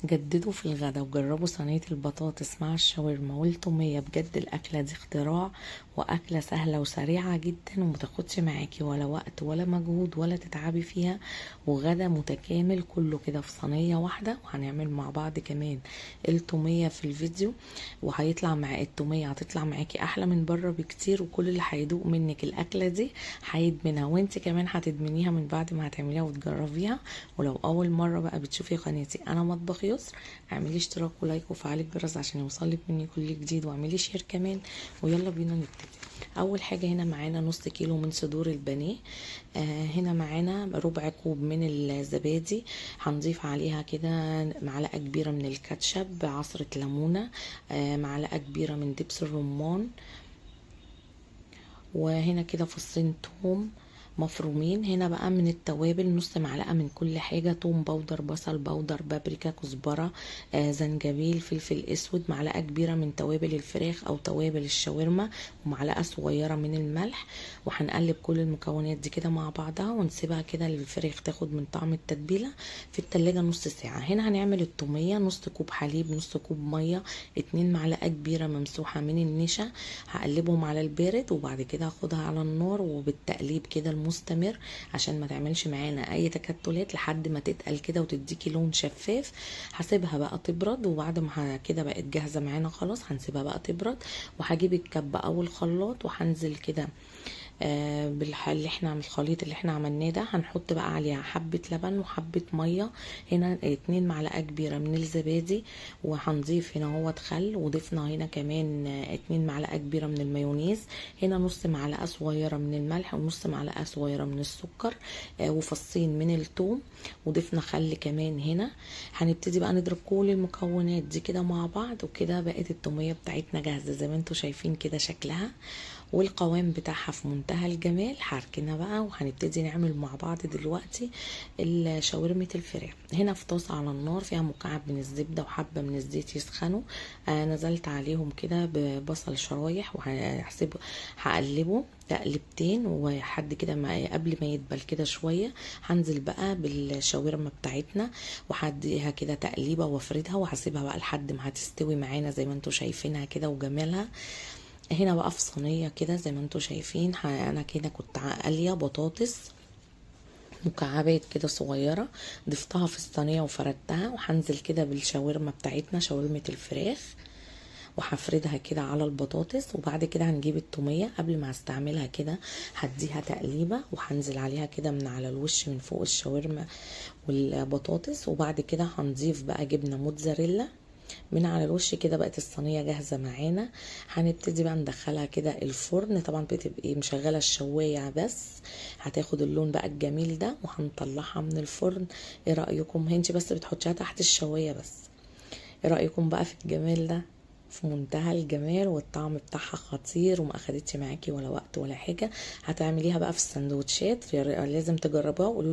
جددوا في الغدا وجربوا صينية البطاطس مع الشاورما والتومية. بجد الأكلة دي اختراع وأكلة سهلة وسريعة جدا ومتاخدش معاكي ولا وقت ولا مجهود ولا تتعبي فيها، وغدا متكامل كله كده في صينية واحدة. وهنعمل مع بعض كمان التومية في الفيديو، وهيطلع مع التومية هتطلع معاكي أحلى من بره بكتير، وكل اللي هيدوق منك الأكلة دي هيدمنها، وانت كمان هتدمنيها من بعد ما هتعمليها وتجربيها. ولو أول مرة بقى بتشوفي قناتي أنا مطبخ يسر، اعملي اشتراك و like وفعلي الجرس عشان يوصلك مني كل جديد، واعملي share كمان. ويلا بينا نبتدي. اول حاجة هنا معانا نص كيلو من صدور البانيه، هنا معانا ربع كوب من الزبادي، هنضيف عليها كده معلقه كبيرة من الكاتشب، عصره ليمونه، معلقه كبيرة من دبس الرمان، وهنا كده فصين توم مفرومين. هنا بقى من التوابل نص معلقه من كل حاجة، توم powder، بصل powder، بابريكا، كزبره، زنجبيل، فلفل اسود، معلقه كبيرة من توابل الفراخ او توابل الشاورما، ومعلقة صغيرة من الملح. وهنقلب كل المكونات دي كده مع بعضها ونسيبها كده للفراخ تاخد من طعم التتبيله في التلاجة نص ساعة. هنا هنعمل التوميه، نص كوب حليب، نص كوب مية، 2 معلقه كبيرة ممسوحة من النشا، هقلبهم على البارد وبعد كده هاخدها على النار وبالتقليب كده مستمر عشان ما تعملش معانا اي تكتلات لحد ما تتقل كده وتديكي لون شفاف. هسيبها بقى تبرد، وبعد ما كده بقت جاهزة معانا خلاص هنسيبها بقى تبرد. وهجيب الكبه او الخلاط وهنزل كده اللي احنا الخليط اللي احنا عملناه ده، هنحط بقى عليها حبة لبن وحبة مية، هنا 2 معلقة كبيرة من الزبادي، وهنضيف هنا هو خل، وضفنا هنا كمان 2 معلقة كبيرة من المايونيز، هنا نص معلقة صغيرة من الملح ونص معلقة صغيرة من السكر، وفصين من الثوم، وضفنا خل كمان. هنا هنبتدي بقى نضرب كل المكونات دي كده مع بعض، وكده بقت التومية بتاعتنا جاهزة زي ما انتم شايفين كده شكلها والقوام بتاعها في منتهى الجمال. هركنها بقى وهنبتدي نعمل مع بعض دلوقتي شاورمة الفراخ. هنا في طاسة على النار فيها مكعب من الزبدة وحبة من الزيت يسخنوا، نزلت عليهم كده ببصل شرايح وهحسبه هقلبه تقلبتين وحد كده ما قبل ما يدبل كده شوية. هنزل بقى بالشاورما بتاعتنا وهديها كده تقليبة وافردها، وهسيبها بقى لحد ما هتستوي معانا زي ما انتم شايفينها كده وجمالها. هنا بقى في صينية كده زي ما انتم شايفين، انا كده كنت قاليه بطاطس مكعبات كده صغيرة، ضفتها في الصينية وفردتها، وهنزل كده بالشاورما بتاعتنا شاورمه الفراخ وهفردها كده على البطاطس. وبعد كده هنجيب التوميه قبل ما هستعملها كده هديها تقليبه، وهنزل عليها كده من على الوش من فوق الشاورما والبطاطس. وبعد كده هنضيف بقى جبنه موتزاريلا من على الوش كده. بقت الصينية جاهزة معانا. هنبتدي بقى ندخلها كده الفرن، طبعا بتبقي مشغله الشوايه بس هتاخد اللون بقى الجميل ده، وهنطلعها من الفرن. ايه رايكم؟ انت بس بتحطيها تحت الشوايه بس. ايه رايكم بقى في الجمال ده؟ في منتهى الجمال، والطعم بتاعها خطير وما اخدتش معاكي ولا وقت ولا حاجة. هتعمليها بقى في السندوتشات، لازم تجربوها وقولوا